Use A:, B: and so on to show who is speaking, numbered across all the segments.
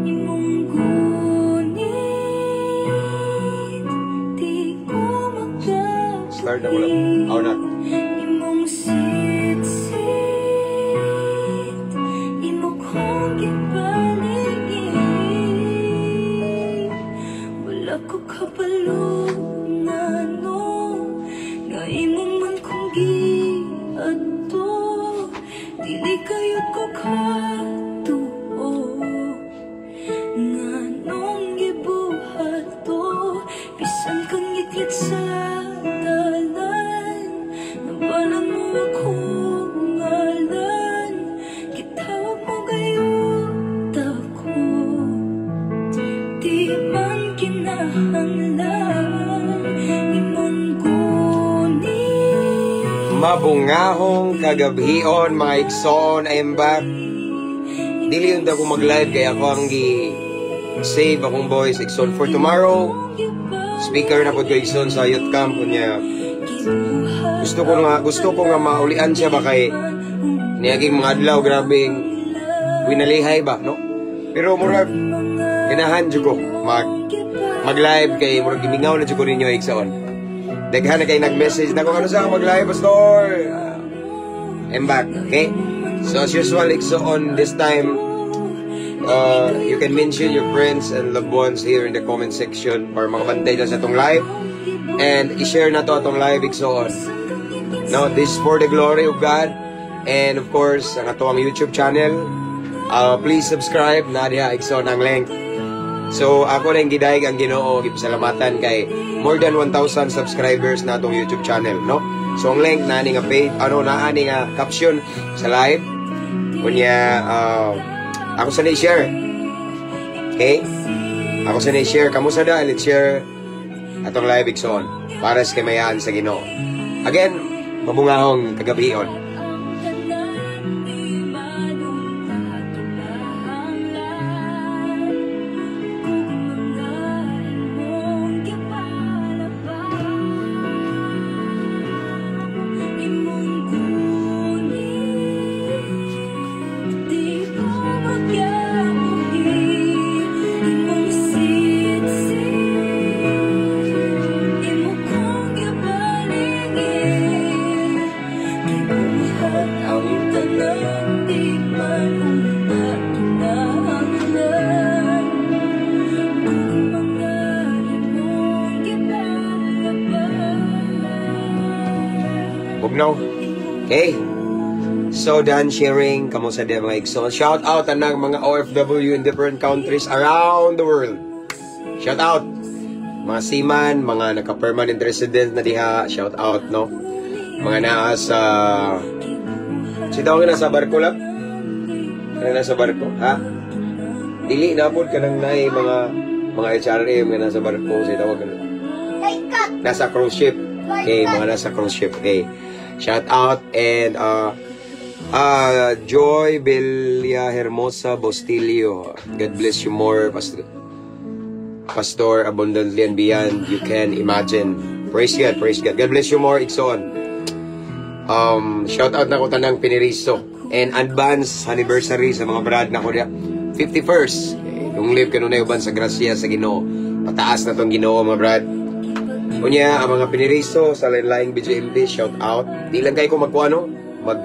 A: Imong gunit, di ko
B: Start na ko lang. Ako na.
A: Imong sitsit, imo kong gipaligid. Wala ko kabalo ngano nga imo man kong giadto. Dili kayod ko katuo nganong gibuhat to. Bisan kang ngitngit sa dalan, nabalan mo akong ngalan. Gitawag mo gayud ako, di man kinahanglan. Imong gunit.
B: Mabungahong kagabhion, mga igsoon, I am back. Dili yun daw ko mag-live kaya ako ang gi-save akong voice, igsoon, for tomorrow. Speaker na po ko, igsoon, sa youth camp kunya. Gusto ko nga maulian siya ba kay niaging mga adlaw grabeng winalihay ba, no? Pero murag ganahan jud ko mag live kay murag gimingaw na jud ko ninyo, igsoon. Daghan na kay nag-message na kung ano sa mag-live, pastor. I'm back, okay? So as usual, igsoon, this time you can mention your friends and loved ones here in the comment section para makabantay lang sa atong live and i-share na to atong live, igsoon. No, this is for the glory of God and of course ang atong YouTube channel. Please subscribe na diha, igsoon, ang link. So ako na yung gidayeg ang Ginoo, gipasalamatan kay more than 1,000 subscribers na atong YouTube channel, no? So ang link naa ni nga page, ano, naa ni nga caption sa live. Kunya ako sa ni-share. Okay? Ako sa ni-share kamo sa da, let's share atong live, igsoon, para sa kamayaan sa Ginoo. Again, mabungahong kagabion.
A: Ang tanan di man kinahanglan kung mga imong gipalabas. Imong gunit, di ko magyabuhi. Imong sitsit, imo kong gipaligid. Gibuhat ang tanan, di man unta kinahanglan kung mga imong gipalabas.
B: Bugnaw. Okay. So done sharing kamo sa mga igsoon. Shout out tanang mga OFW in different countries around the world. Shout out mga seaman, mga naka-permanent resident na diha, shout out, no. Mga naa sa si tawag na sa barko lang. Kanang nasa barko, ha? Dili na pod kanang naay mga HRM nga nasa barko, si tawag kanang nasa cruise ship. Okay, mga nasa cruise ship. Okay. Shout out and Joy Belia Hermosa Bostilio. God bless you more, Pastor. Pastor, abundantly and beyond you can imagine. Praise God, praise God. God bless you more, igsoon. Shout out na ko tanang Pineriso and advance anniversary sa mga brad na ko diya. 51st. Okay, long live kanunay uban sa grasya sa Ginoo. Pataas na tong Ginoo, mga brad. Unya, ang mga Pineriso sa lain-laing BJMP, shout out. Di lang kayo ko magkuano, mag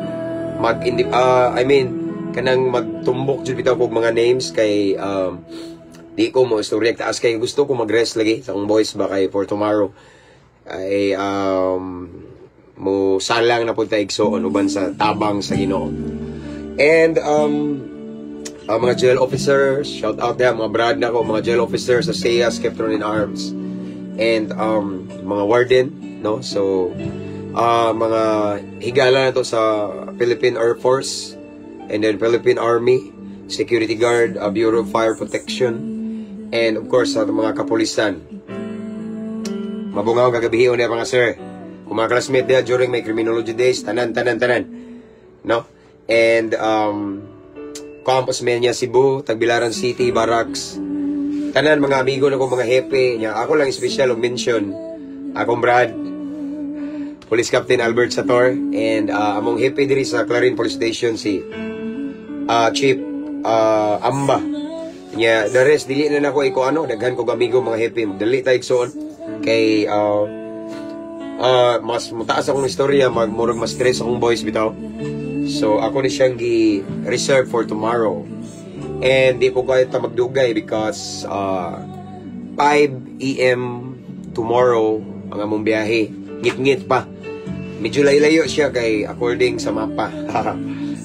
B: mag I mean kanang magtumbok jud bitaw kog mga names kay di ko mo istorya taas kay gusto ko mag-rest lagi sa akong voice ba kay for tomorrow ay mo salang na pud ta, igsoon, uban sa tabang sa Ginoo. And ang mga jail officers, shout out diha mga brad na ko, mga jail officers sa SEA, Skeptron in Arms. And mga warden, no? So mga higala na to sa Philippine Air Force and then Philippine Army, Security Guard, Bureau of Fire Protection, and of course sa mga kapulisan. Mabungaw kagabihion niya, mga sir. Kung mga classmate diha during my criminology days, tanan, tanan, tanan. No? And Camp Osmeña Cebu, Tagbilaran City, Barracks. Tanan mga amigo nako, mga hepe nya. Ako lang special og mention akong brad, Police Captain Albert Sator, and among hepe diri sa Clarin Police Station, si Chief Amba. Nya the rest dili na nako iko ano, daghan kog amigo mga hepe. Dali ta, igsoon, kay mas mutaas akong istorya, mag murag mas stress akong voice bitaw. So ako ni siyang gi reserve for tomorrow. And di po kayo ta magdugay because 5 a.m. tomorrow ang among biyahe. Ngit-ngit pa. Medyo layo-layo siya kay according sa mapa.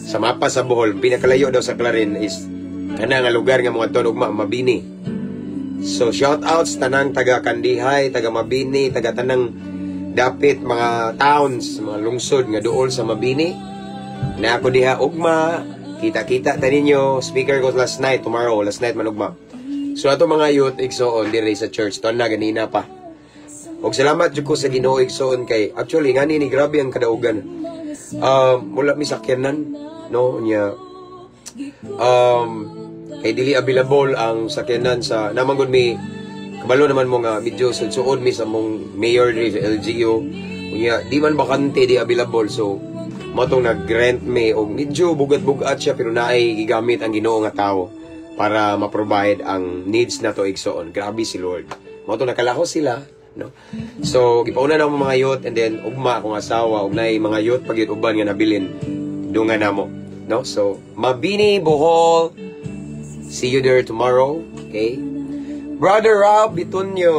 B: Sa mapa sa Bohol, pinakalayo daw sa Clarin is kana nga lugar nga mga ugma, Mabini. So shout outs tanang taga Kandihay, taga Mabini, taga tanang dapit mga towns, mga lungsod nga duol sa Mabini. Na ako diha ugma, kita-kita ta ninyo, speaker ko last night, tomorrow, last night man ugma. So ato mga youth, igsoon, diri sa church, to na ganina pa. Og salamat jud ko sa Ginoo, igsoon, kay actually ngani ni grabe ang kadaugan. Wala mi sakyanan, no, nya kay dili available ang sakyanan sa naman gud mi kabalo naman mo nga medyo suod mi sa mong mayor diri sa LGU. Unya di man bakante, di available, so mao tong nag-rent mi og medyo bugat-bugat siya, pero naay gigamit ang Ginoo nga tawo para ma-provide ang needs nato, igsoon. Grabe si Lord. Mao tong nakalahos sila, no? So gipauna na mga youth and then ugma akong asawa ug naay mga youth pag uban nga nabilin, dungan namo, no? So Mabini, Bohol, see you there tomorrow. Okay, Brother Rob Bitunyo,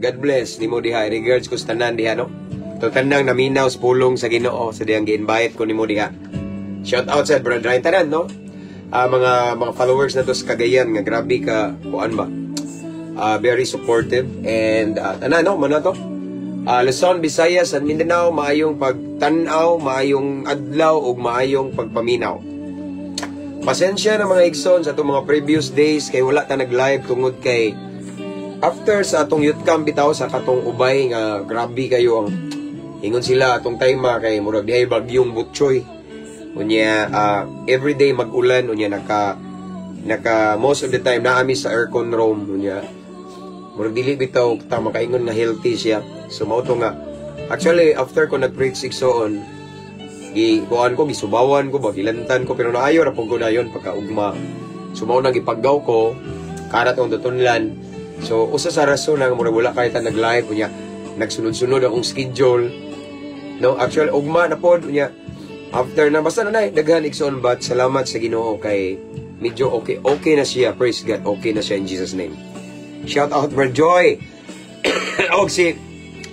B: God bless nimo diha. Regards ko sa tanan diha, no? To tanang naminaw sa pulong sa Ginoo sa diyang gi-invite ko nimo diha. Shout out sa Brother Ryan tanan, no? Mga followers na to sa Cagayan nga grabe ka kuan ba? Very supportive and tanan, no, man to. Luzon, Visayas and Mindanao, maayong pagtan-aw, maayong adlaw ug maayong pagpaminaw. Pasensya na, mga igsoon, sa atong mga previous days kay wala ta nag-live tungod kay after sa atong youth camp bitaw sa katong Ubay nga grabe kayo ang ingon sila atong time kay murag dihay bagyong Butchoy. Unya everyday mag-ulan, unya naka naka most of the time naami sa aircon room, unya murag dili bitaw ta makaingon nga healthy siya. So mao to nga actually after ko nag-preach, igsoon, gi kuan ko, gisubawan ko ba, gilantan ko, pero naayo ra pud ko dayon pagkaugma. So mao nang gipaggaw ko karat ang tutunlan. So usa sa rason nga murag wala kay ta nag-live, unya nagsunod-sunod akong schedule, no? Actually ugma na pod, unya after na, basta na nay daghan, igsoon, but salamat sa Ginoo kay medyo okay okay na siya. Praise God, okay na siya in Jesus' name. Shout out Brad Joy og si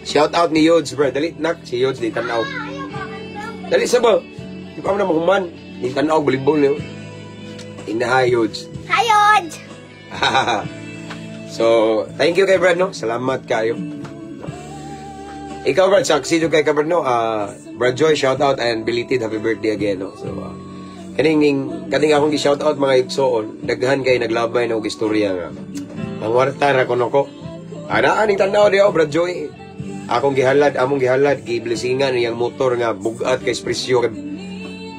B: shout out ni Yods, bro. Dali nak, si Yods di tanaw. Dali sa ba? Di pa mo na mahuman. Di tanaw volleyball niyo. Inahay, Yods.
C: Hi, Yod!
B: So, thank you kay Brad, no? Salamat kayo. Ikaw, Brad, saksi jud kay ka, Brad, no? Brad Joy, shout out and belated happy birthday again, no? So, kaning akong gi-shout out, mga igsoon, daghan kay naglabay na og istorya nga mangwarta ra kuno ko. Ana aning tanaw diha, Brad Joy. Akong gihalad, among gihalad, gi-blessingan iyang motor nga bugat kay presyo kay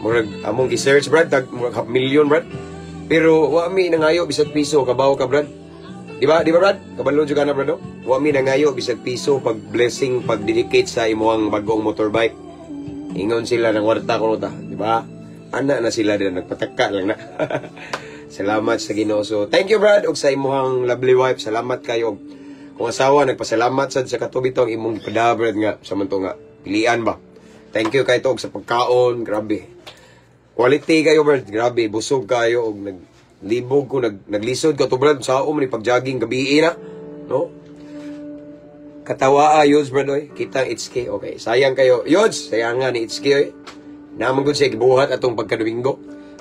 B: murag among gi-search, Brad, tag murag half million, Brad. Pero wa mi nangayo bisag piso, kabaw ka, Brad. Di ba, Brad? Kabalo jud ka na, Brad, no? Wa mi nangayo bisag piso pag blessing, pag dedicate sa imuhang bagong motorbike. Ingon sila ng warta ko ta, di ba? Ana na sila din nagpataka lang na. Salamat sa Ginoo. So, thank you, Brad, ug sa imuhang lovely wife. Salamat kayo. Kung asawa nagpasalamat sad sa katubito ang imong gipada, Brad, nga sa man to nga pilian ba. Thank you kay to og sa pagkaon, grabe. Quality kayo, Brad, grabe, busog kayo og naglibog ko, naglisod ko to, Brad, sa ni pag-jogging gabi na, no? Katawa Yods, Brad, oy. Kita HK, okay. Sayang kayo. Yods, sayang nga ni HK, oy. Naman gud siya gibuhat atong pagkadomingo.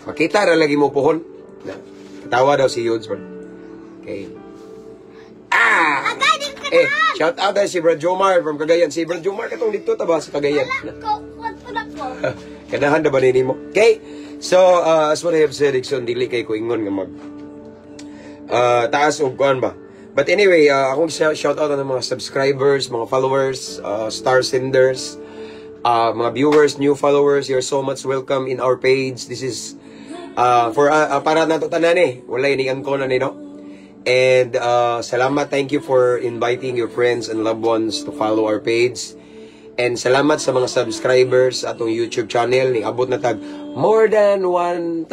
B: Makita ra lagi mo pohon. Na, katawa daw si Yods, Brad. Okay. Ah! Eh, shout out tayo si Brad Jomar from Cagayan. Si Brad Jomar katong dito ta ba sa Cagayan? Na.
C: Ko, ko na ko.
B: Kanahan na ba nini mo? Okay. So, as what I have said, igsoon, dili kay ko ingon nga mag taas og kuan ba. But anyway, akong shout out ng mga subscribers, mga followers, star senders, Mga viewers, new followers, you're so much welcome in our page. This is for para nato tanan eh. Wala ini ang na ni, no? And salamat, thank you for inviting your friends and loved ones to follow our page. And salamat sa mga subscribers sa atong YouTube channel. Ni abot na tag more than 1,000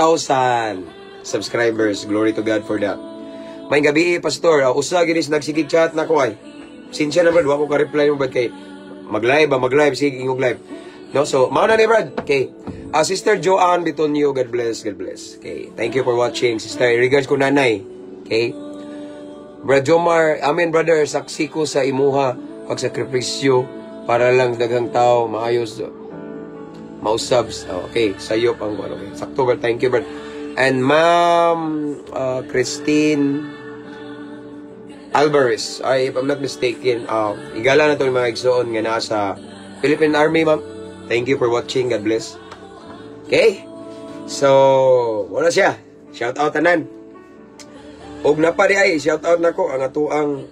B: subscribers. Glory to God for that. Maayong gabii, Pastor. Usa gyud is nagsigig chat na ko ay. Sinsya na, brad, wa ko ka-reply mo, brad, kay mag-live ba, mag-live sige ingog live. No, so mao na ni, brad. Okay. Sister Joanne Bitonio, God bless, God bless. Okay. Thank you for watching, Sister. Regards ko nanay. Okay. Brad Jomar, amen, brother, saksi ko sa imuha pagsakripisyo para lang daghang tao maayos mausab. Oh, okay, sayop ang ano. Okay. Sakto, brad. Thank you, brad. And Ma'am Christine Alvarez, ay, if I'm not mistaken, igala na to yung mga igsoon nga nasa Philippine Army, ma'am. Thank you for watching. God bless. Okay? So, wala siya. Shout out tanan. Og na pa di ay, shout out nako ang atoang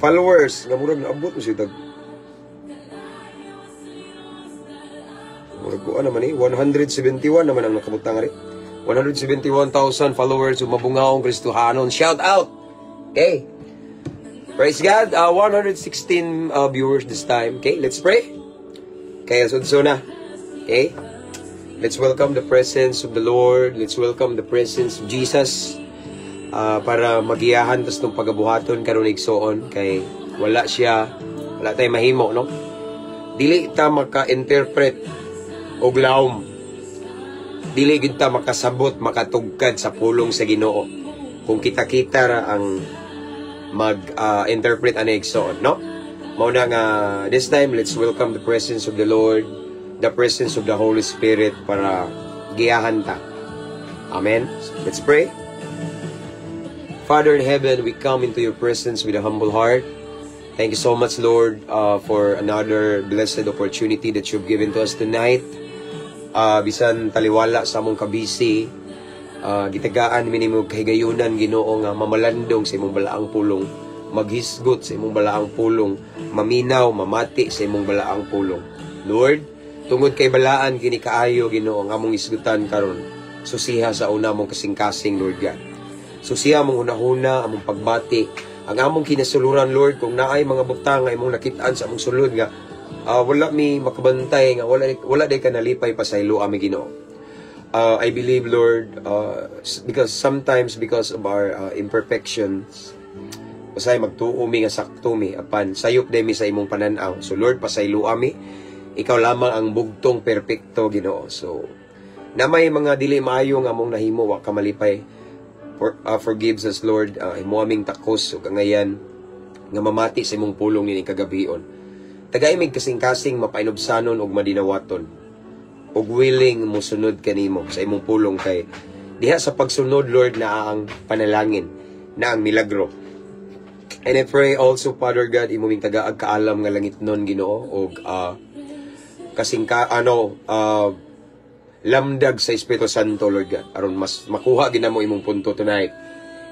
B: followers nga murag naabot mo siya tag murag kuan naman eh, 171 naman ang nakabutang ari. 171,000 followers ug mabungaong Kristohanon. Shout out! Okay. Praise God. 116 viewers this time. Okay, let's pray. Kaya so na. Okay? Let's welcome the presence of the Lord. Let's welcome the presence of Jesus. Para magiyahan tas nung pagabuhaton karon, igsoon, kay wala siya, wala tay mahimo, no? Dili ta maka-interpret og lawom, dili gid ta makasabot, makatugkad sa pulong sa Ginoo kung kita-kita ra ang mag interpret ani, igsoon, no? Mao na nga this time, let's welcome the presence of the Lord, the presence of the Holy Spirit, para giyahan ta. Amen. Let's pray. Father in heaven, we come into your presence with a humble heart. Thank you so much, Lord, for another blessed opportunity that you've given to us tonight. Bisan taliwala sa among kabisi, gitagaan mi nimo kahigayunan, Ginoo, nga mamalandong sa imong balaang pulong, maghisgot sa imong balaang pulong, maminaw, mamati sa imong balaang pulong. Lord, tungod kay balaan kini kaayo, Ginoo, ang among isgutan karon. Susiha sa una mong kasing-kasing, Lord God. Susiha among hunahuna, among pagbati, ang among kinasuluran, Lord, kung naay mga butang nga imong nakit-an sa among sulod nga wala mi makabantay, nga wala day ka nalipay, pasaylo ami, Ginoo. I believe, Lord, because sometimes because of our imperfections, pasay magtuo mi nga sakto mi apan sayop day mi sa imong pananaw. So Lord, pasaylo ami. Ikaw lamang ang bugtong perpekto, Ginoo. So na may mga dili maayo nga among nahimo, wa ka malipay. For, forgives us, Lord. Himo aming takos ug angayan nga mamati sa imong pulong nining kagabion. Tagay mig kasing-kasing mapainubsanon ug madinawaton ug willing mosunod kanimo sa imong pulong, kay diha sa pagsunod, Lord, na ang panalangin, na ang milagro. And I pray also, Father God, imo ming tagaag kaalam nga langitnon, Ginoo, og kasingka ano lamdag sa Espiritu Santo, Lord God, aron mas makuha gina mo imong punto tonight.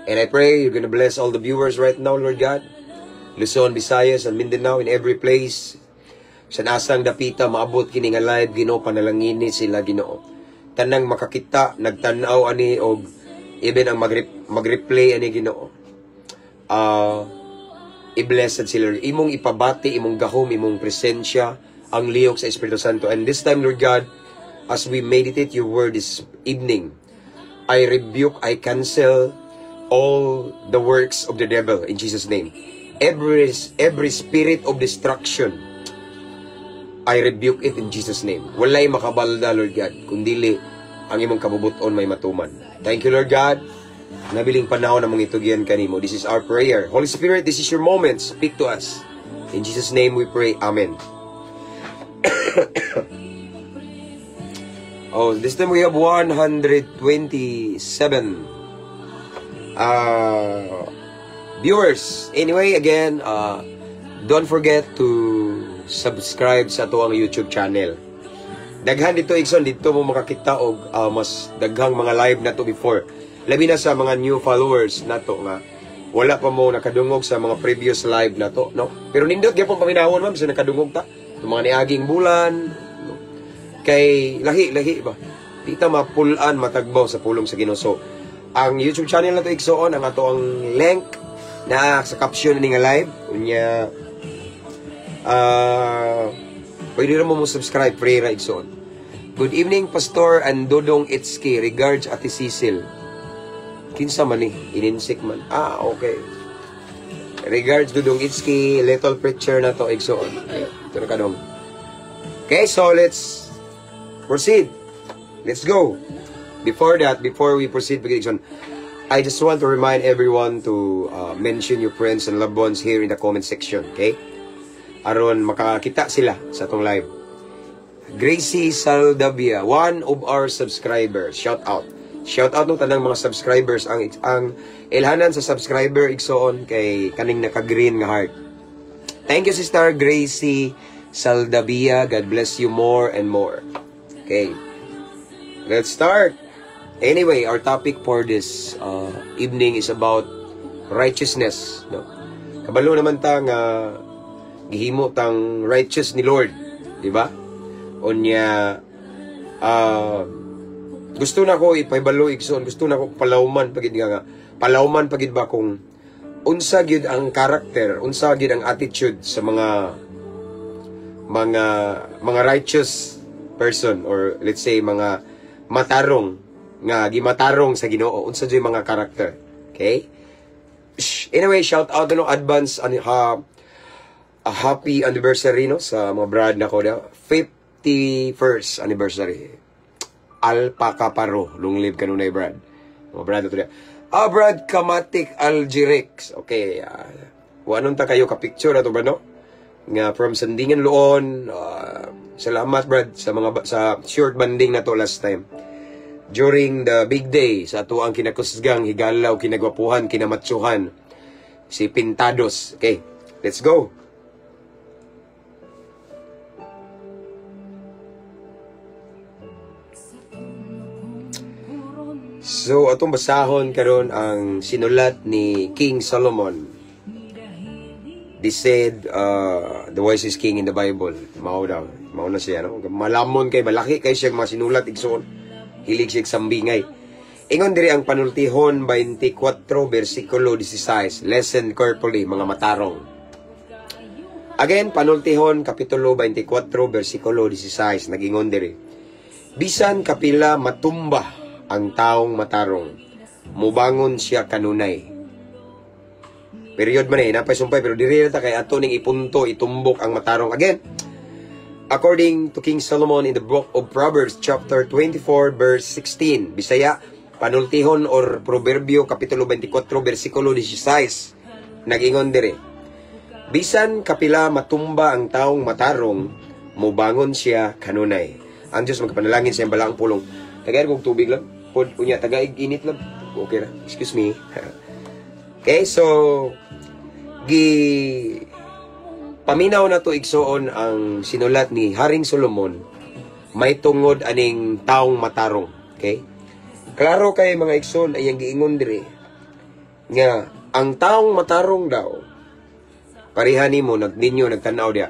B: And I pray you're gonna bless all the viewers right now, Lord God. Luzon, Visayas, and Mindanao, in every place. Sa asang dapita maabot kini nga live, Ginoo, panalangini sila, Ginoo. Tanang makakita, nagtan-aw ani og even ang mag-replay ani, Ginoo. I-blessed sila. Imong ipabati, imong gahom, imong presensya, ang lihok sa Espiritu Santo. And this time, Lord God, as we meditate your word this evening, I rebuke, I cancel all the works of the devil in Jesus' name. Every spirit of destruction, I rebuke it in Jesus' name. Walay makabalda, Lord God, kundili ang imong kabubuton may matuman. Thank you, Lord God. Nabiling panahon na mga itugyan kanimo. This is our prayer. Holy Spirit, this is your moment. Speak to us. In Jesus' name we pray. Amen. Oh, this time we have 127 viewers. Anyway, again, don't forget to subscribe sa ato ang YouTube channel. Daghan dito, igsoon, dito mo makakita og mas daghang mga live nato before. Labi na sa mga new followers nato nga wala pa mo nakadungog sa mga previous live nato, no? Pero nindot gyapon paminawon, ma'am, sa nakadungog ta. Itong mga niaging bulan, no? Kay lahi-lahi ba? Di ta mapulan matagbaw sa pulong sa Ginoo. So, ang YouTube channel na to, igsoon, ang ato ang link na sa caption ni nga live. Unya pwede ra mo subscribe, free ra, igsoon. Good evening, Pastor and Dodong Itski. Regards, Ate Cecil. Kinsa man ni? Ininsik man. Ah, okay. Regards, Dodong Itski, little preacher na to, igsoon. Okay, ito na kadong. Okay, so let's proceed. Let's go. Before that, before we proceed, igsoon, I just want to remind everyone to mention your friends and loved ones here in the comment section, okay? Aron makakita sila sa atong live. Gracie Saldavia, one of our subscribers. Shout out. Shout out no tanang mga subscribers. Ang ilhanan sa subscriber, igsoon, kay kaning naka-green nga heart. Thank you, Sister Gracie Saldavia. God bless you more and more. Okay. Let's start. Anyway, our topic for this evening is about righteousness, no? Kabalo naman ta nga gihimo tang righteous ni Lord, di ba? Unya gusto na ko ipahibalo, igsoon, gusto na ko palawman pagid nga palawman pagid ba kung unsa gyud ang karakter, unsa gyud ang attitude sa mga righteous person or let's say mga matarong nga gimatarong sa Ginoo, unsa jud mga karakter. Okay? Shh. Anyway, shout out no advance ano ha, a happy anniversary no sa mga brad na ko da. 51st anniversary. Alpa Kaparo, long live kanunay, Brad. Mga brad na to. Ah, Brad Kamatik Algirex. Okay, wanon ta kayo ka picture ato ba no? Nga from Sandingan Loon. Salamat, Brad, sa mga sa short banding na to last time. During the big day sa ato ang kinakusgang higalaw, kinagwapuhan, kinamatsuhan si Pintados. Okay, let's go. So, atong basahon karon ang sinulat ni King Solomon. They said, the wisest king in the Bible. Mao daw. Mao na siya, no? Malamon kay, malaki kay siya mga sinulat, igsoon. Hilig siya sambingay. Ingon diri ang Panultihon 24, versikulo 16. Listen carefully, mga matarong. Again, Panultihon, Kapitulo 24, versikulo 16. Nagingon diri. Bisan kapila matumba ang taong matarong, mubangon siya kanunay. Period man eh, napay sumpay, pero diri ta kay ato ning ipunto, itumbok ang matarong. Again, according to King Solomon in the book of Proverbs chapter 24 verse 16, Bisaya, Panultihon or Proverbio kapitulo 24 versikulo 16, nagingon diri. Bisan kapila matumba ang taong matarong, mubangon siya kanunay. Ang Diyos magpanalangin sa iyang balaang pulong. Tagay kog tubig lang. Pod unya tagaig init lang. Okay ra. Excuse me. Okay, so gi paminaw na to, igsoon, ang sinulat ni Haring Solomon may tungod aning taong matarong. Okay? Klaro kay mga igsoon ay ang giingon diri nga ang taong matarong daw pareha nimo nagninyo nagtan-aw diya.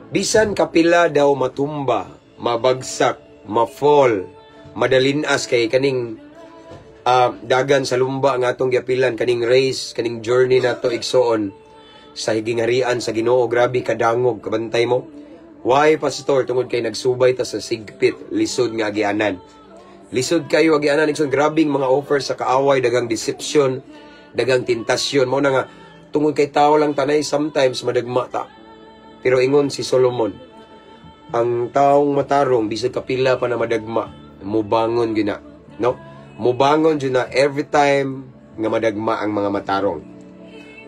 B: Bisan kapila daw matumba, mabagsak, ma-fall, madalinas kay kaning dagan sa lumba ang atong giapilan kaning race, kaning journey nato, igsoon, sa higingharian sa Ginoo, grabe kadangog, kabantay mo. Why, pastor? Tungod kay nagsubay ta sa sigpit, lisod nga agianan. Lisod kayo agianan, igsoon, grabing mga offers sa kaaway, dagang deception, dagang tentasyon. Mao na nga tungod kay tao lang tanay sometimes madagma ta. Pero ingon si Solomon, ang taong matarong bisag kapila pa na madagma, mubangon gyud na, no? Mubangon gyud na every time nga madagma ang mga matarong.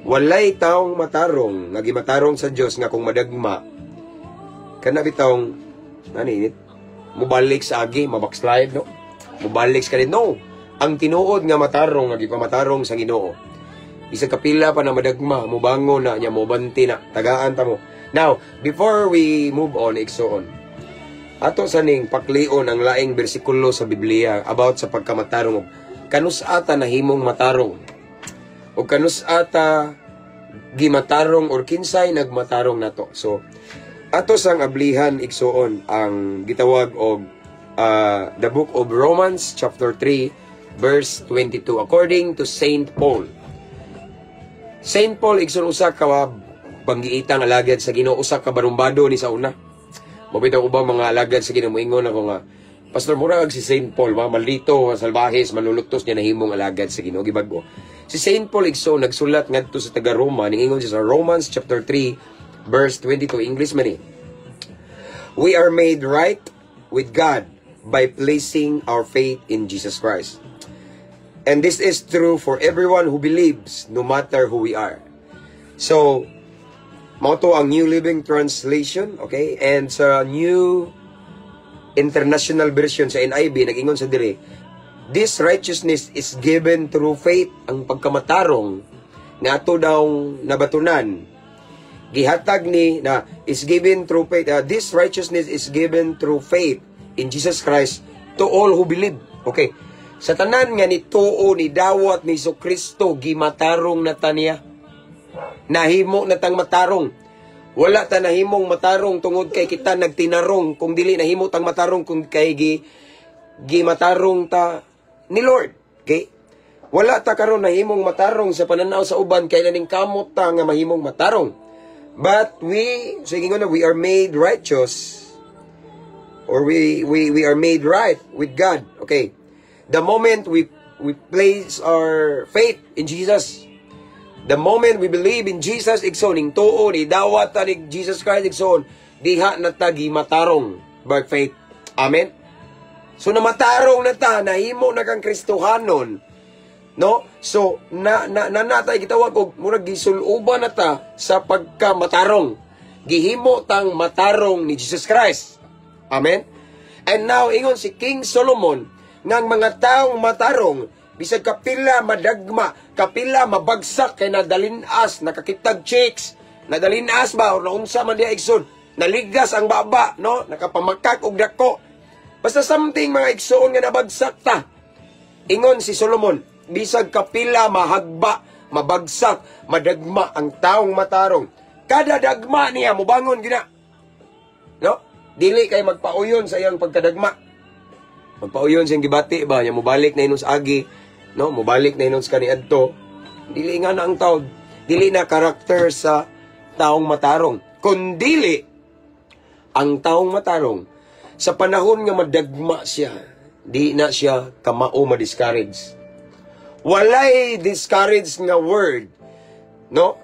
B: Walay taong matarong nga gimatarong sa Dios nga kung madagma kana bitawng ani init mubalik sa agi, mabackslide, no? Mubalik sa kanit, no. Ang tinuod nga matarong nga gipamatarong sa Ginoo, bisag kapila pa na madagma, mubangon na niya, mubanti na, tagaan ta mo. Now, before we move on, igsoon, ato sa ning paklion ang laing bersikulo sa Biblia about sa pagkamatarong. Kanus ata nahimong matarong? O kanus ata gimatarong or kinsay nagmatarong nato? So, Ato sang ablihan, igsuon, ang gitawag og the Book of Romans chapter 3 verse 22 according to Saint Paul. Saint Paul, igsoon, usa ka banggiitang alagad sa Ginoo, usa ka barumbado ni sa una. Mabitaw ubang mga alagad sa Ginoo moingon ako nga, "Pastor, mura si Saint Paul, mga maldito, mga salbahes, manlulutos niya nahimong alagad sa Ginoo." Gibag-o. Si Saint Paul, igsoon, nagsulat ngadto sa taga Roma, ningingon siya sa Romans chapter 3 verse 22, English man eh. "We are made right with God by placing our faith in Jesus Christ. And this is true for everyone who believes, no matter who we are." So, mao to ang New Living Translation, okay? And sa New International Version, sa NIV, nag-ingon sa dire, "This righteousness is given through faith," ang pagkamatarong nga ato daw nabatunan, gihatag ni na is given through faith. This righteousness is given through faith in Jesus Christ to all who believe. Okay. Sa tanan nga ni tuo, ni dawat ni Kristo, gimatarong na ta niya. Nahimo na tang matarong. Wala ta nahimong matarong tungod kay kita nagtinarong, kung dili nahimo tang matarong kung kay gimatarong ta ni Lord. Okay? Wala ta karon nahimong matarong sa pananaw sa uban kay naning kamot ta nga mahimong matarong. But we, so ingon na, we are made righteous or we are made right with God. Okay. The moment we place our faith in Jesus, the moment we believe in Jesus, igsoon, ning tuo, ni dawat ta ni Jesus Christ, igsoon, diha na ta gimatarong by faith. Amen? So namatarong na ta, nahimo na kang Kristohanon, no? So na natay gitawag og murag gisuluban na ta sa pagkamatarong. Gihimo tang matarong ni Jesus Christ. Amen? And now ingon si King Solomon ngang mga taong matarong, bisag kapila madagma, kapila mabagsak kay nadalinas, nakakitag chicks, nadalinas ba or naunsa man diha, igsoon, naligas ang baba, no? Nakapamakak og dako. Basta something, mga igsoon, nga nabagsak ta. Ingon si Solomon, bisag kapila mahagba, mabagsak, madagma ang taong matarong, kada dagma niya, mubangon gina. No? Dili kay magpauyon sa iyang pagkadagma. Magpauyon sa iyang gibati ba, niya mubalik na inon sa agi, no? Mubalik na inon sa kaniadto. Dili nga na ang tao, dili na karakter sa taong matarong. Kung dili, ang taong matarong, sa panahon nga madagma siya, di na siya kamao ma-discourage. Walay discourage nga word, no?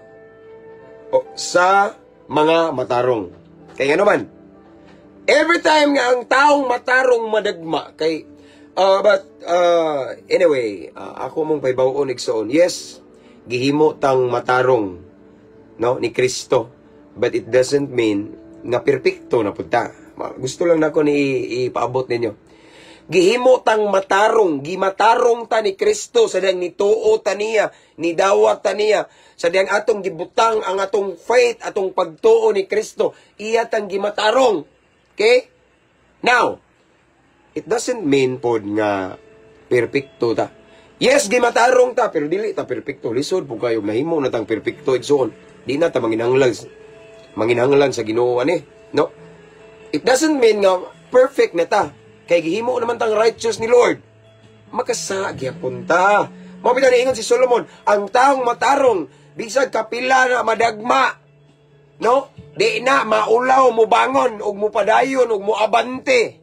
B: O, sa mga matarong. Kaya nga naman, every time nga ang taong matarong madagma, kay, but, anyway, ako mong pahibaw-on, igsoon, yes, gihimo tang matarong, no, ni Kristo. But it doesn't mean nga perpekto na pud ta. Gusto lang nako ni ipaabot ninyo. Gihimo tang matarong, gimatarong ta ni Kristo sa diyang nituo ta niya, nidawat ta niya, sa diyang atong gibutang ang atong faith, atong pagtuo ni Kristo, iya tang gimatarong. Okay? Now, it doesn't mean pod nga perpekto ta. Yes, gimatarong ta, pero dili ta perpekto. Lisod po kayo nahimo na tang perpekto, igsoon. Di na ta manginahanglan sa Ginoo ani, no? It doesn't mean nga perfect na ta. Kay gihimo naman tang righteous ni Lord. Makasala gyapon ta. Mao bitaw niingon si Solomon, ang taong matarong bisag kapila na madagma, no? Di na maulaw, mubangon ug mupadayon ug muabante.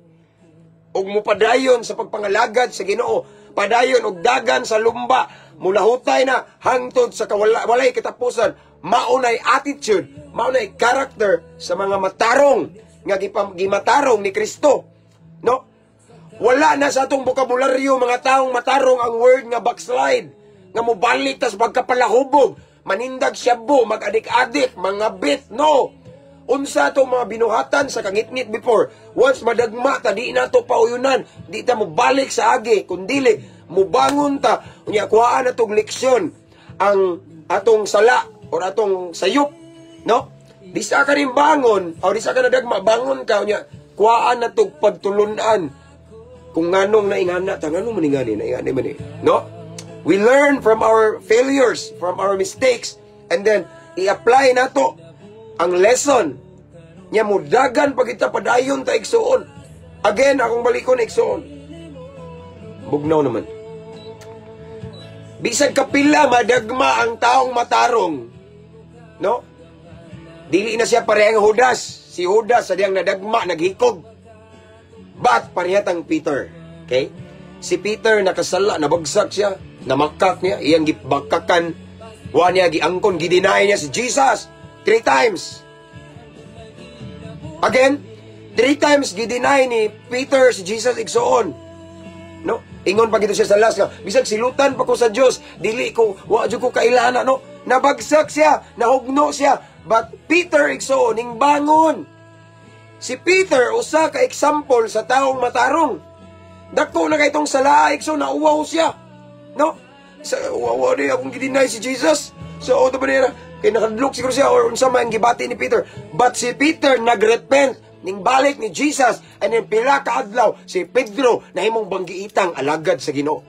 B: Ug mupadayon sa pagpangalagad sa Ginoo, padayon og dagan sa lumba, mulahutay na hangtod sa kawala, walay katapusan. Maunay attitude, maunay character sa mga matarong nga gimatarong ni Kristo. No? Wala na sa atong bokabularyo, mga taong matarong, ang word nga backslide, nga mobalik tas pagkapalahubog, manindag shabu, mag-adik-adik, mga bit, no. Unsa atong mga binuhatan sa kangitngit before, once madagma ta, di na to pauyunan, di ta mobalik sa agi, kundili, mubangon ta, unya kuhaan na tong leksyon, ang atong sala, or atong sayop, no? Di sa ka rin bangon, o di sa ka nadagma, bangon ka, unya, kuhaan na tong pagtulunan, kung nganong naingana ta, nganong maningani, naingani man eh, no? We learn from our failures, from our mistakes, and then, i-apply na to ang lesson. Nya mudagan pa kita, padayon ta, igsuon. Again, akong balikon, igsuon. Bugnaw naman. Bisag kapila madagma ang taong matarong. No? Dili na siya parehang Judas. Si Judas sa diyang nadagma, naghikog. But parehatang Peter. Okay? Si Peter nakasala, nabagsak siya, namakak niya, iyang gibakakan, wa niya giangkon, gi-deny niya si Jesus three times. Again, three times gi-deny ni Peter si Jesus, igsuon. No? Ingon pa gito siya sa last nga, bisag silutan pa ko sa Dios, dili ko, wa jud ko kailana, no? Nabagsak siya, nahugno siya. But Peter, igsuon, ning bangon. Si Peter usa ka example sa taong matarong. Dako na kay tong sala, igsuon, nauwaw siya. No? Sa uwaw ni akong gi-deny si Jesus. So auto ba niya kay nakadlok siguro siya or unsa man ang gibati ni Peter. But si Peter nagrepent ning balik ni Jesus and then pila ka adlaw si Pedro nahimong banggiitang alagad sa Ginoo.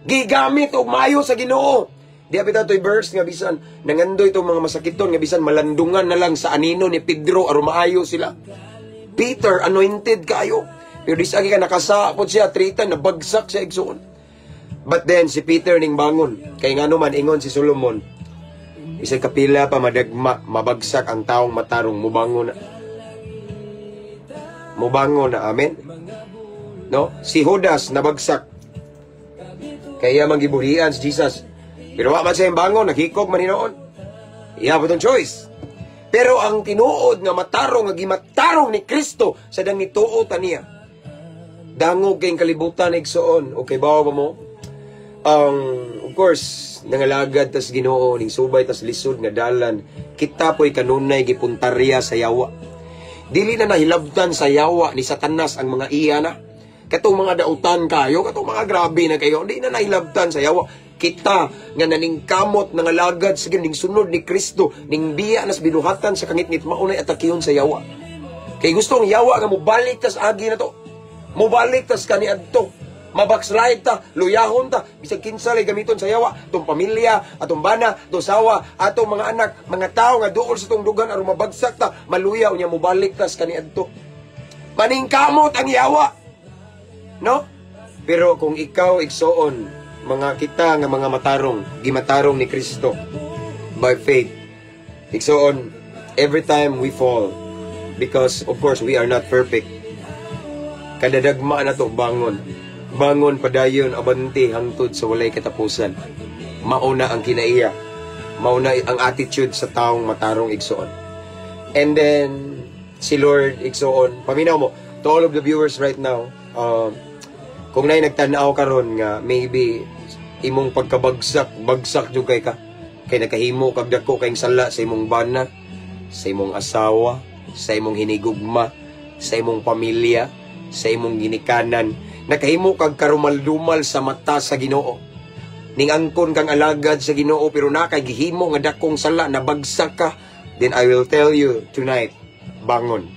B: Gigamit og maayo sa Ginoo. Di abit to'y verse nga bisan nangandoy itong mga masakiton nga bisan malandungan na lang sa anino ni Pedro aron maayo sila. Peter, anointed kayo. Pero di sa ka nakasapot siya, three time, nabagsak siya, igsuon. But then, si Peter ning bangon. Kay nga naman, ingon si Solomon, bisag kapila pa madagma, mabagsak ang taong matarong, mubangon na. Mubangon na, amen? No? Si Judas, nabagsak. Kaya mangibuhian si Jesus. Pero wa man siya bangon, naghikog man hinoon. Iya po tong choice. Pero ang tinuod nga matarong, nga gimatarong ni Kristo sa dang nituo ta niya. Dangog kayong kalibutan, igsoon. Okay ba ba mo? Ang of course, nangalagad tas Ginoo ning subay tas lisod nga dalan, kita po'y kanunay gipuntarya sa yawa. Dili na nahilabtan sa yawa ni Satanas ang mga iya na. Katong mga dautan kayo, katong mga grabe na kayo, di na nahilabtan sa yawa. Kita nga naningkamot, nangalagad sa ning sunod ni Kristo, ning biya nas binuhatan sa kangitngit, maunay atakiyon sa yawa. Kay gusto ang yawa nga mobalik tas agi na to. Mobalik tas kaniadto. Mabackslide ta, luyahon ta, bisag kinsa lay gamiton sa yawa, atong pamilya, atong bana, atong sawa, atong mga anak, mga tao nga duol sa tong dugan aron mabagsak ta, maluya unya mobalik tas kaniadto. Maningkamot ang yawa. No? Pero kung ikaw, igsoon, mga kita nga mga matarong, gimatarong ni Kristo by faith. Igsoon, every time we fall, because of course we are not perfect. Kadadagma na to, bangon. Bangon padayon, abante hangtod sa walay katapusan. Mauna ang kinaiya. Mauna ang attitude sa taong matarong, igsoon. And then si Lord, igsoon, paminaw mo to all of the viewers right now, kung naay nagtan-aw karon nga maybe imong pagkabagsak, bagsak jud kay ka. Kay nakahimo kag dako kayong sala sa imong bana, sa imong asawa, sa imong hinigugma, sa imong pamilya, sa imong ginikanan. Nakahimo kag karumal-dumal sa mata sa Ginoo. Ning angkon kang alagad sa Ginoo pero nakay gihimo nga dakong sala, nabagsak ka, then I will tell you tonight, bangon.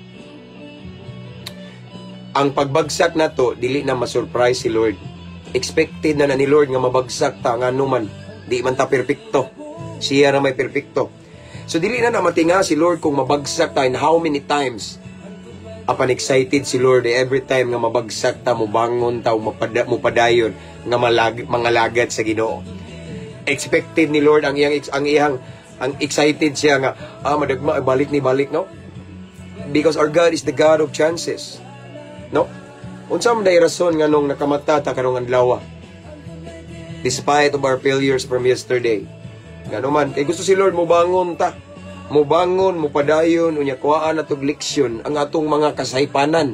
B: Ang pagbagsak nato, dili na ma-surprise si Lord. Expected na na ni Lord nga mabagsak ta, ngano man di man ta perpekto. Siya na may perpekto. So dili na na matinga si Lord kung mabagsak ta and how many times. Apan excited si Lord eh, every time nga mabagsak ta, mubangon ta, mupadayon nga mangalagad sa Ginoo. Expected ni Lord ang iyang ang excited siya nga madagma, balik ni balik, no? Because our God is the God of chances. No? Unsa man day rason nga nung nakamata ta karong adlaw? Despite of our failures from yesterday. Ngano man kay gusto si Lord mobangon ta. Mobangon, mopadayon, unya kuhaan natog leksyon ang atong mga kasaypanan.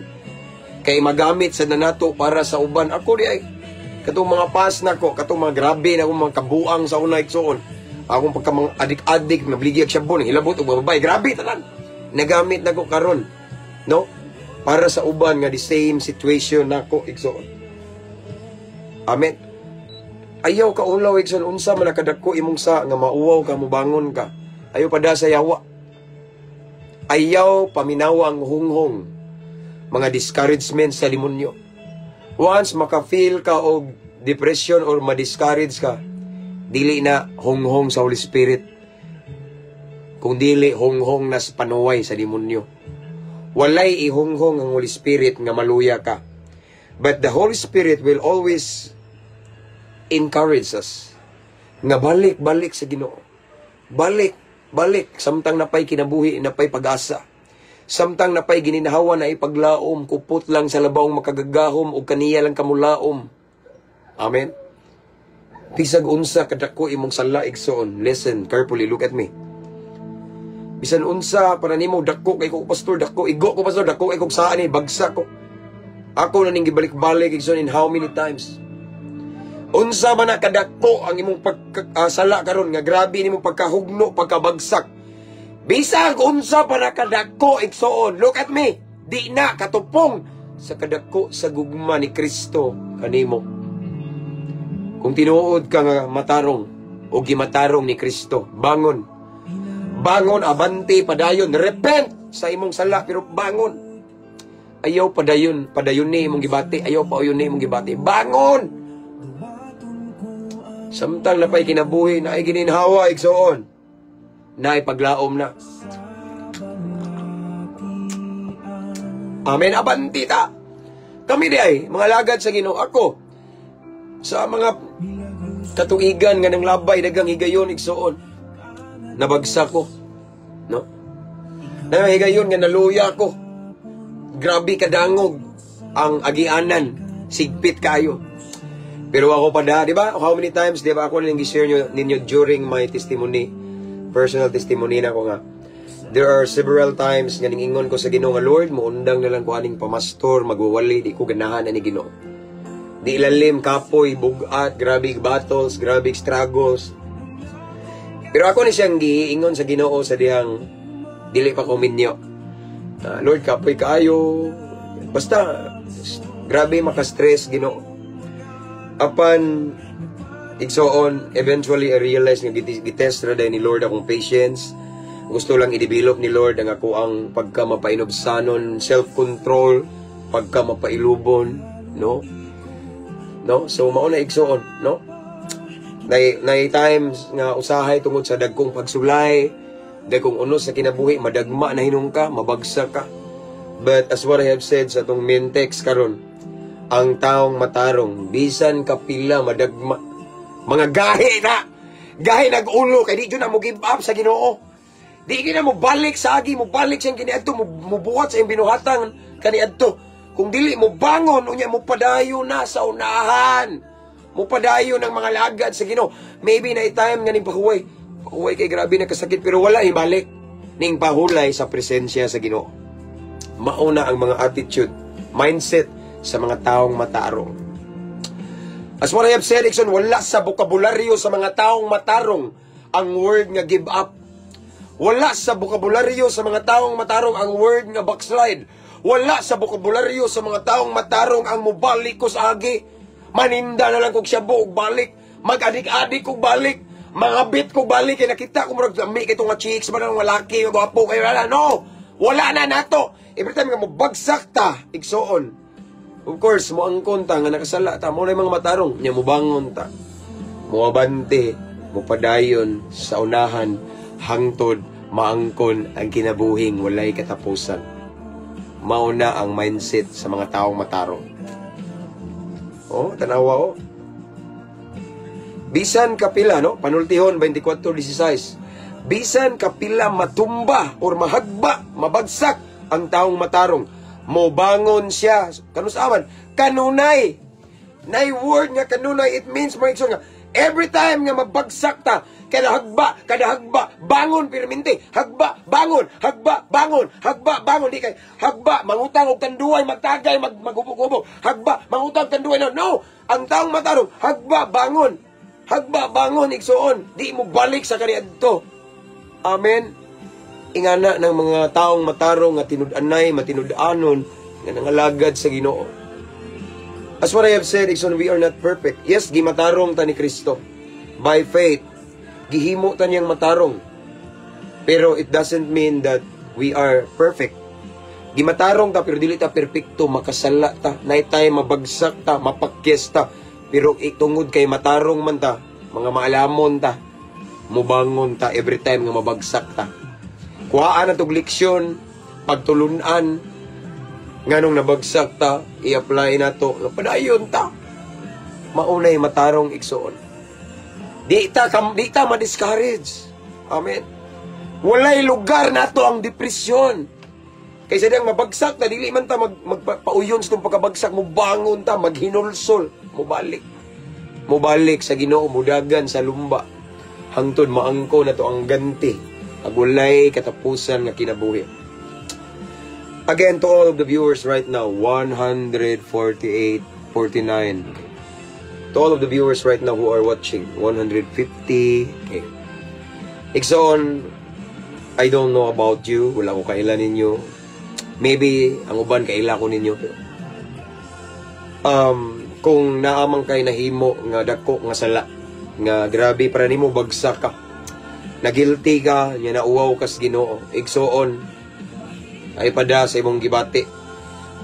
B: Kay magamit sa nanato para sa uban. Ako di ay katong mga past nako, katong mga grabe na akong mga kabuang sa una, igsoon. Akong pagka mga adik-adik, nabligya sabon, hilabot og babay, grabe tanan. Nagamit nako karon. No? Para sa uban nga the same situation nako, igsoon. Amen. Ayaw ka ulaw, igsoon, unsa man nakadako imong sa nga mauwaw ka, mubangon ka. Ayaw pada sa yawa. Ayaw paminawa ang hunghong mga discouragement sa demonyo. Once maka-feel ka og depression or ma-discourage ka, dili na hunghong sa Holy Spirit. Kung dili, hunghong nas panuway sa demonyo. Walay ihunghong ang Holy Spirit nga maluya ka. But the Holy Spirit will always encourage us nga balik, balik sa Ginoo. Balik, balik samtang napay kinabuhi, napay pag-asa. Samtang napay gininhawa na ipaglaom, kupot lang sa labawng makagagahom ug kaniya lang kamulaom. Amen. Bisag unsa kadako imong sala, igsoon, listen carefully, look at me. Bisan unsa para nimo dako kay ko, pastor, dako igo ko, pastor, dako kay kog saan ni bagsak ko. Ako na ning gibalik-balik, igsoon, in how many times. Unsa man na kadako ang imong pagkasala karon nga grabe nimong pagkahugno, pagkabagsak. Bisag unsa pa na kadako, igsoon, look at me. Di na katupong sa kadako sa gugma ni Kristo kanimo. Kung tinuod ka nga matarong o gimatarong ni Kristo, bangon. Bangon, abante, padayon, repent sa imong sala, pero bangon. Ayaw padayon, padayon ni imong gibati, ayaw pauyon ni imong gibati. Bangon! Samtang napay kinabuhi, naay gininhawa, igsoon. Naay paglaom na. Amen, abanti ta. Kami di ay, mga lagad sa Ginoo. Ako, sa mga katuigan nga nang labay, dagang higayon, igsoon. Nabagsak ko. No? Na higayon nga naluya ko. Grabe kadangog ang agianan. Sigpit kayo. Pero ako pa da, di ba? How many times, di ba? Ako nang gi-share ninyo during my testimony, personal testimony na ko nga. There are several times nga ningingon ko sa Ginoo nga, "Lord, muundang na lang ko aning pamastor, magwawali, di ko ganahan ani, Ginoo. Di ilalim, kapoy, bugat, grabe battles, grabe struggles." Pero ako ni siyang giingon sa Ginoo sa dihang dili pa ko minyo. "Lord, kapoy kaayo. Basta, grabe maka-stress, Ginoo." Apan, igsoon, eventually I realized nga gitest ra ni Lord akong patience. Gusto lang i-develop ni Lord ang ako ang pagka mapainubsanon, self-control, pagka mapailubon, no? No? So mao na, igsoon, no? Nay times nga usahay tungod sa dagkong pagsulay, dagkong unos sa kinabuhi, madagma na hinung ka, mabagsak ka. But as what I have said sa atong main text karon, ang taong matarong, bisan kapila madagma, mga gahi na, gahi nag-ulo, kay di jud na mo give up sa Ginoo. Di gyud na mo balik sa agi, mo balik siyang kiniadto, mo mubuhat sa iyang binuhatan kaniadto. Kung dili mo bangon, unya mo padayo na sa unahan. Mo padayo ng mga lagad sa Ginoo. Maybe na time nga ning pahuway. Pahuway kay grabe na kasakit, pero wala ibalik ning pahulay sa presensya sa Ginoo. Mauna ang mga attitude, mindset sa mga taong matarong. As what I have said, igsoon, wala sa bokabularyo sa mga taong matarong ang word nga give up. Wala sa bokabularyo sa mga taong matarong ang word nga backslide. Wala sa bokabularyo sa mga taong matarong ang mubalik ko sa agi. Maninda na lang kog shabu og balik. Mag-adik-adik kog balik. Mangabit kog balik. Kaya nakita ko murag lami kay nga chicks ba nang lalaki, gwapo kayo wala. No! Wala na nato. Every time nga mobagsak ta, igsoon. Of course, mo angkon ta nga nakasala ta, mo na yung mga matarong, nya mobangon ta. Moabante, mopadayon sa unahan, hangtod maangkon ang kinabuhing walay katapusan. Mauna ang mindset sa mga taong matarong. Oh, tanawa oh. Bisan kapila, no? Panultihon 24:16. Bisan kapila matumba or mahagba, mabagsak ang taong matarong, mobangon siya. Kanusaman? Kanunay. Nay word nga kanunay, it means, mga igsoon, nga every time nga mabagsak ta, kada hagba, bangon pirminti, hagba, bangon, hagba, bangon, hagba, bangon, di kay hagba, mangutang og tanduay, magtagay, maghubog-hubog, hagba, mangutang tanduay, no, no, ang taong matarong, hagba, bangon, hagba, bangon, igsoon, di mo balik sa kaniadto. Amen. Ingana ng mga taong matarong nga tinud-anay, matinud-anon, nga nangalagad sa Ginoo. As what I have said, igsoon, we are not perfect. Yes, gimatarong ta ni Kristo. By faith, gihimo ta niyang matarong. Pero it doesn't mean that we are perfect. Gimatarong ta pero dili ta perpekto, makasala ta, nay tay mabagsak ta, mapakyes ta. Pero itungod kay matarong man ta, mga maalamon ta, mubangon ta every time nga mabagsak ta. Kuhaan na tog leksyon, Pagtulunan nganong nabagsak ta, i-apply nato, padayon ta. Maunay matarong, igsoon. Di ta ma-discourage. Amen. Walay lugar nato ang depresyon. Kaysa diyang mabagsak ta, dili man ta magpauyon sa itong pagkabagsak, mubangon ta, maghinulsol, mubalik. Mubalik sa Ginoo, mudagan sa lumba. Hangtod maangko nato ang ganti, ag walay katapusan nga kinabuhi. Again, to all of the viewers right now, 148, 49. Okay. To all of the viewers right now who are watching, 150. Okay. Igsoon, I don't know about you. Wala ko kaila ninyo. Maybe, ang uban kaila ko ninyo. Pero, kung naamang kay nahimo nga dako nga sala, nga grabe para nimo bagsak ka, na guilty ka, nga nauwaw kas Ginoo. Igsoon, ay pada sa imong gibati.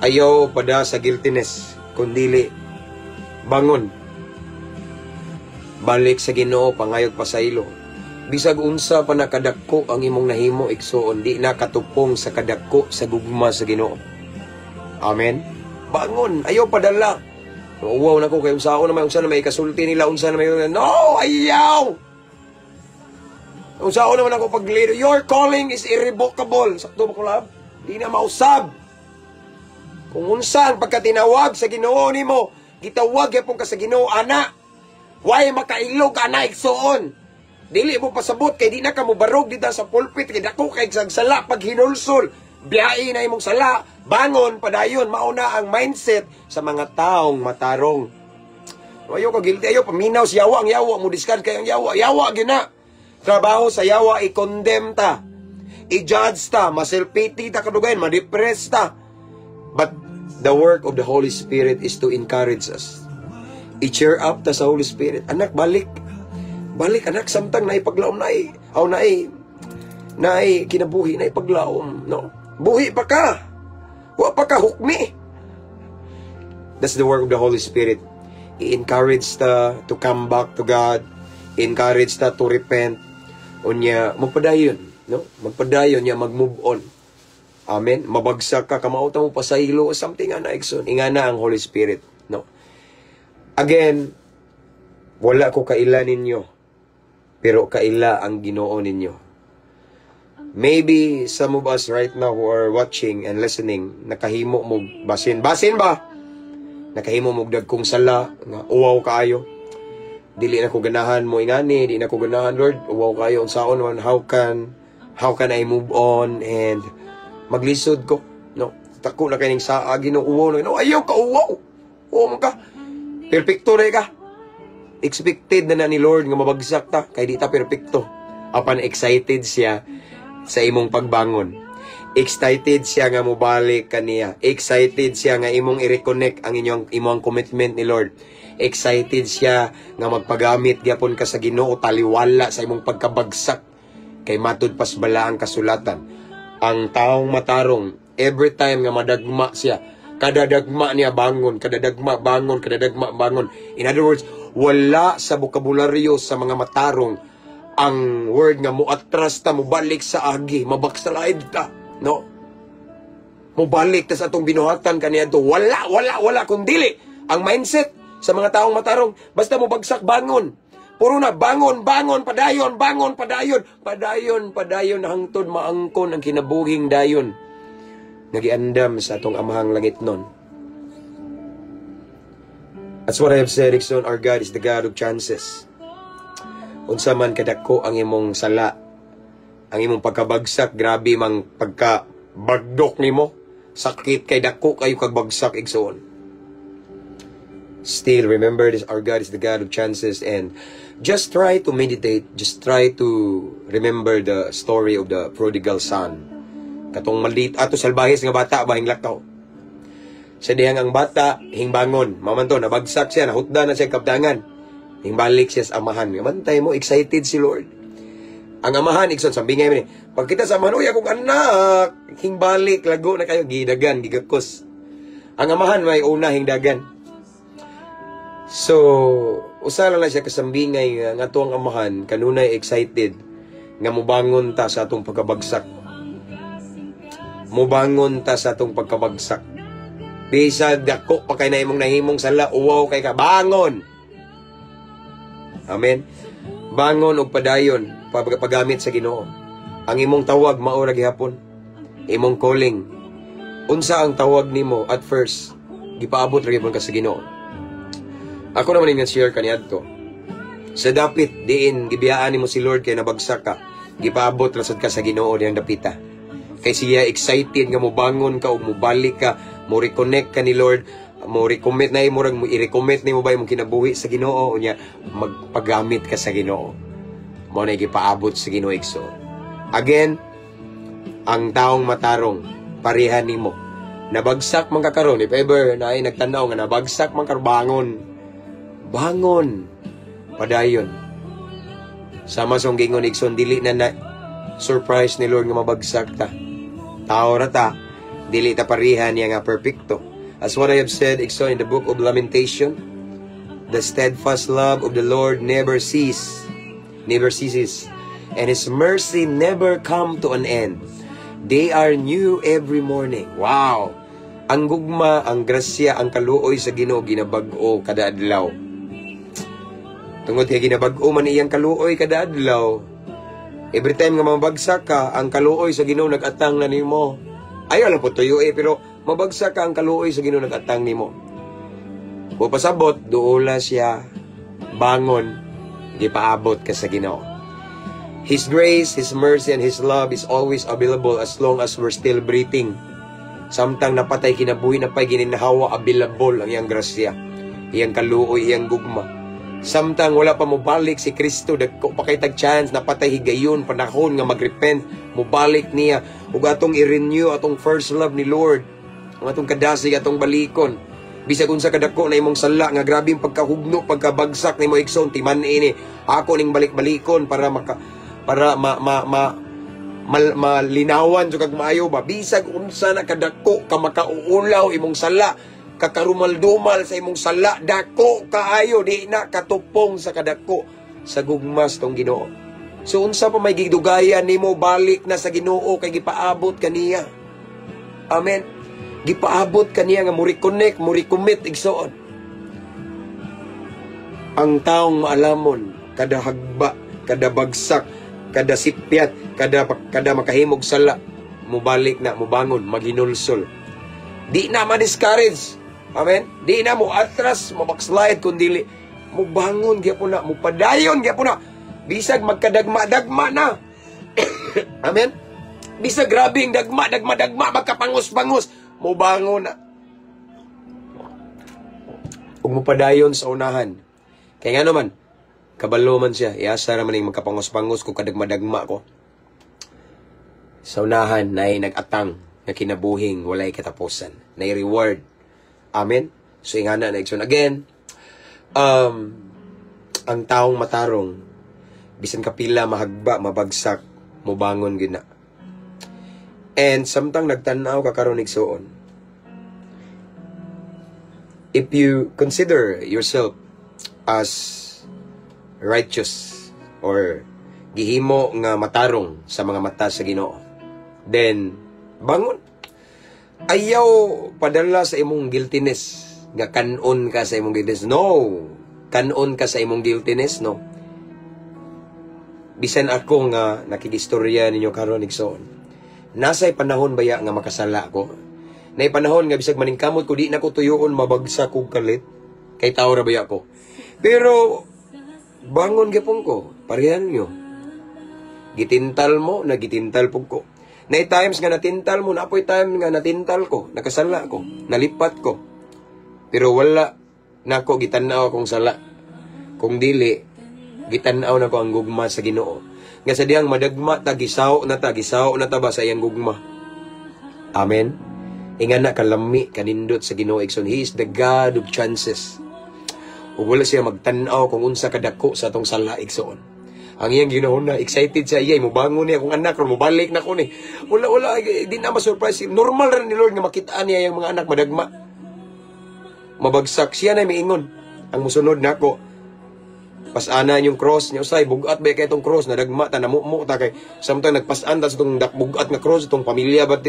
B: Ayaw pada sa guiltiness, kundili bangon. Balik sa Ginoo, pangayog pasaylo. Bisag unsa pa nakadako ang imong nahimo, igsoon, di na katupong sa kadako sa gugma sa Ginoo. Amen. Bangon, ayaw padala. Uwaw na ko kay unsa na may unsa na may kasulti nila, unsa na may. No, ayaw. Unsa naman ako paglido. Your calling is irrevocable. Sakto ba ko, lab? Di na mausab. Kung unsa ang pagkatinawag sa Ginoo nimo, gitawag gyapon ka sa Ginoo ana. Way makailog ana, igsoon. Dili mo pasabot kay di na ka mobarog dito sa pulpit kay dako kay sala pag hinulsol. Biyai na imong sala, bangon padayon. Mauna ang mindset sa mga taong matarong. Ayaw ka guilty, ayaw paminaw si yawa, ang yawa mo discard kay ang yawa, yawa gina. Trabaho sa yawa i-condemn ta. I-judge ta, ma-self-pity ta kadugayan, ma-depress ta. But the work of the Holy Spirit is to encourage us. I-cheer up ta sa Holy Spirit. Anak, balik. Balik, anak, samtang naipaglaom na aw naay kinabuhi na ipaglaom, no? Buhi pa ka. Wa pa ka hukmi. That's the work of the Holy Spirit. I-encourage ta to come back to God. I-encourage ta to repent. Unya, magpadayon, no? Magpadayon niya, mag-move on. Amen. Mabagsak ka, kamao mo pasaylo, something ana, igsoon. Ingana ang Holy Spirit, no? Again, wala ko kaila ninyo, pero kaila ang Ginoo ninyo. Maybe some of us right now who are watching and listening, nakahimo mo basin. Basin ba? Nakahimo mo dagkong sala, nga uwaw kaayo. Dili na ko ganahan mo ingani, di na ko ganahan, Lord, uwaw kaayo unsaon man, how can I move on and maglisod ko, no? Tako na kining saa, Ginoo, uwaw na. No, ayaw ka uwaw. Uwaw man ka. Perfecto na ka. Expected na na ni Lord nga mabagsak ta kay di ta perpekto. Apan excited siya sa imong pagbangon. Excited siya nga mobalik kaniya. Excited siya nga imong i-reconnect ang inyong imong commitment ni Lord. Excited siya nga magpagamit gyapon ka sa Ginoo taliwala sa imong pagkabagsak. Kay matud pas balaang kasulatan, ang taong matarong, every time nga madagma siya, kada dagma niya bangon, kada dagma bangon, kada dagma bangon. In other words, wala sa bokabularyo sa mga matarong ang word nga muatras ta, mubalik sa agi, mabackslide ta, no? Mubalik ta sa atong binuhatan kaniadto. Wala, wala, wala kundili. Ang mindset sa mga taong matarong, basta mo bagsak, bangon. Puro na bangon, bangon, padayon, bangon, padayon, padayon, padayon hangtod maangkon ang kinabuhing dayon nga giandam sa atong Amahang Langitnon. That's what I have said, igsoon, our God is the God of chances. Unsa man kadako ang imong sala, ang imong pagkabagsak, grabe mang pagka bagdok nimo, sakit kay dako kayo kag bagsak, igsoon. Still, remember this, our God is the God of chances, and just try to meditate, just try to remember the story of the prodigal son. Katong maliit ato salbahis nga bata ba hinglakaw. Sa dihang ang bata hingbangon, maman to nabagsak siya, nahutda na siya kapdangan. Hingbalik siya sa amahan. Bantay mo, excited si Lord. Ang amahan, igsoon, sambingay mo ni. Pagkita sa amahan, "Uy, akong anak, hingbalik, lago na kayo," gidagan, gigakos. Ang amahan may una hingdagan. So, usa lang na siya kasambingay nga nga ang amahan kanunay excited nga mobangon ta sa atong pagkabagsak. Mubangon ta sa atong pagkabagsak. Bisag dako pa kay na imong nahimong sala, uwaw kay ka, bangon. Amen. Bangon og padayon paggamit sa Ginoo. Ang imong tawag mao ra gihapon. Imong calling. Unsa ang tawag nimo at first? Gipaabot ra gyapon ka sa Ginoo. Ako naman yung share kaniadto. Sa dapit diin gibiyaan nimo si Lord kay nabagsak ka, gipaabot ra sad ka sa Ginoo diyang dapita. Kay siya excited nga mobangon ka ug mobalik ka, mo reconnect ka ni Lord, mo recommit na imo, mo i-recommit nimo ba imong kinabuhi sa Ginoo, unya magpagamit ka sa Ginoo. Mao na gipaabot sa Ginoo, igsoon. Again, ang taong matarong pareha nimo. Nabagsak man ka karon, if ever naay nagtan-aw nga nabagsak man ka, bangon. Bangon. Padayon. Sama sa gingon, igsoon, dili na na surprise ni Lord nga mabagsak ta. Tao ra ta, dili ta pareha niya nga perfecto. As what I have said, igsoon, in the book of Lamentation, the steadfast love of the Lord never cease, never ceases, and His mercy never come to an end. They are new every morning. Wow! Ang gugma, ang grasya, ang kaluoy sa Ginoo ginabag-o kada adlaw. Tungod kay ginabag-o man iyang kaluoy kada adlaw, every time nga mabagsak ka, ang kaluoy sa Ginoo nag-atang na nimo. Ayaw lang po tuyo eh, pero mabagsak ka, ang kaluoy sa Ginoo nag-atang nimo. Kung pasabot, duola siya, bangon, gipaabot ka sa Ginoo. His grace, His mercy, and His love is always available as long as we're still breathing. Samtang naa pa tay kinabuhi, naa pay gininhawa, available ang iyang grasya, iyang kaluoy, iyang gugma. Samtang wala pa mobalik si Kristo, dagko pa kay tag chance, naa pa tay higayon, panahon nga magrepent, mobalik niya, ug atong i-renew atong first love ni Lord. Ang atong kadasig, atong balikon. Bisag unsa kadako na imong sala nga grabe ang pagkahugno, pagkabagsak nimo, igsoon, timan ini. Ako ning balik-balikon para maka para ma ma ma mal, malinawan jud kag maayo ba. Bisag unsa na kadako ka makauulaw imong sala, kakarumal-dumal sa imong sala, dako kaayo, di na katupong sa kadako sa gugma sa tong Ginoo. So unsa pa may gidugayan nimo? Balik na sa Ginoo kay gipaabot kaniya. Amen. Gipaabot kaniya nga mo reconnect, mo recommit, igsoon. Ang taong maalamon, kada hagba, kada bagsak, kada sipyat, kada kada makahimog sala, mubalik na, mubangon, maghinulsol. Di na ma-discourage. Amen? Di na mo atras, mo backslide, kundi mubangon gyapon na, mupadayon gyapon na. Bisag magkadagma-dagma na. Amen? Bisag grabe ang dagma, dagma, dagma, magkapangos-bangos, mubangon na. Ug mupadayon sa unahan. Kaya nga naman, kabalo man siya, iasa naman yung magkapangos-bangos kung kadagma-dagma ko. Sa unahan, na nag-atang nga kinabuhing walay katapusan. Na reward. Amen? So, ingana na, igsoon. Again, ang taong matarong, bisan kapila mahagba, mabagsak, mubangon gina. And samtang nagtanaw ka karon, igsoon, if you consider yourself as righteous or gihimo nga matarong sa mga mata sa Ginoo, then bangon. Ayaw padala sa imong guiltiness nga kanon ka sa imong guiltiness. No. Kanon ka sa imong guiltiness, no. Bisan ako nga nakigistorya ninyo karon, igsoon. Nasay panahon baya nga makasala ko. Nay panahon nga bisag maningkamot ko, di na ko tuyoon, mabagsak kog kalit. Kay tao ra baya ko. Pero bangon gyapon ko, parehan nyo. Gitintal mo, nagitintal pug ko. Nay times nga natintal mo, napoy time nga natintal ko, nakasala ko, nalipat ko. Pero wala nako gitan-aw akong sala. Kung dili, gitan-aw nako ang gugma sa Ginoo. Nga sa dihang madagma ta, gisaw na ta ba sa iyang gugma. Amen. Ingana kalami kanindot sa Ginoo, igsoon. He is the God of chances. Ug wala siya magtan-aw kung unsa kadako sa atong sala, igsoon. Ang iyang Ginoo na excited siya iya mobangon niya akong anak ron mobalik na ko ni. Wala, wala, di na ma-surprise. Normal ra ni Lord nga makita niya yung mga anak madagma. Mabagsak siya na miingon. Ang musunod nako, pasana yung cross niya usay bugat ba kay itong cross nadagma ta, namumo ta kay samtang nagpasan ta sa itong bugat nga cross itong pamilya ba.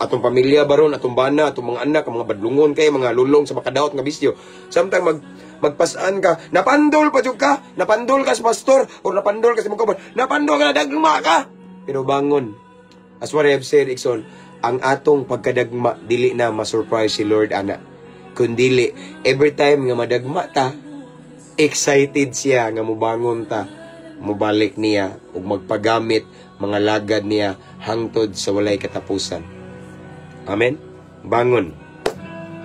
B: Atong pamilya baron, atong bana, atong mga anak, ang mga badlungon kay mga lulong sa makadaot nga bisyo. Samtang magpasan ka, napandol pa jud ka, napandol ka sa pastor or napandol ka sa imong kauban, napandol ka na, dagma ka. Pero bangon. As what I have said, igsoon, ang atong pagkadagma, dili na ma-surprise si Lord ana. Kundili, every time nga madagma ta, excited siya nga mubangon ta, mubalik niya ug magpagamit mga lagad niya hangtod sa walay katapusan. Amen? Bangon.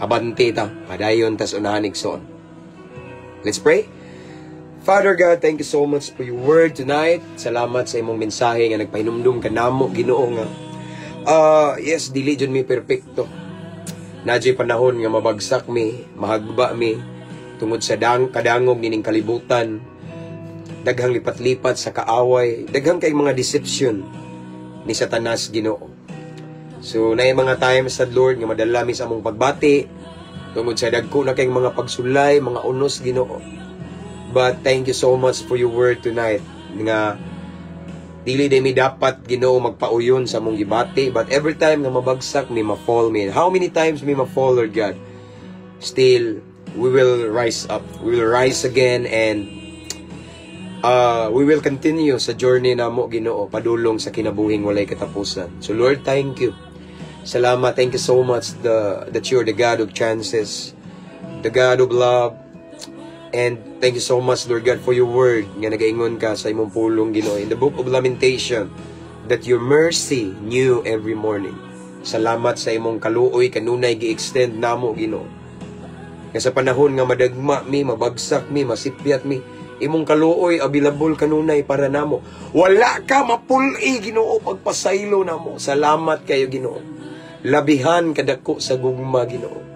B: Abante ta. Padayon tas unahan, igsoon. Let's pray. Father God, thank you so much for your word tonight. Salamat sa imong mensahe nga nagpahinumdum kanamo, Ginoo, nga yes, dili jud mi perpekto. Naa juy panahon nga mabagsak mi, mahagba mi tungod sa kadangog nining kalibutan. Daghang lipat-lipat sa kaaway, daghang kay mga deception ni Satanas, Ginoo. So naay mga times sa Lord nga madala mi sa among pagbati tungod sa dagko na kay mga pagsulay, mga unos, Ginoo. But thank you so much for your word tonight nga dili day mi dapat, Ginoo, magpauyon sa among gibati, but every time nga mabagsak mi, ma-fall mi. How many times mi ma-fall, Lord God? Still we will rise up. We will rise again and we will continue sa journey namo, Ginoo, padulong sa kinabuhing walay katapusan. So Lord, thank you. Salamat. Thank you so much that you are the God of chances, the God of love. And thank you so much, Lord God, for your word nga nagaingon ka sa imong pulong, Ginoo, in the book of Lamentation that your mercy new every morning. Salamat sa imong kaluoy kanunay gi-extend namo, Ginoo. Nga sa panahon nga madagma mi, mabagsak mi, masipyat mi, imong kaluoy available kanunay para namo. Wala ka mapul-i, Ginoo, pagpasaylo namo. Salamat kayo, Ginoo. Labihan kadako sa gugma, Ginoo.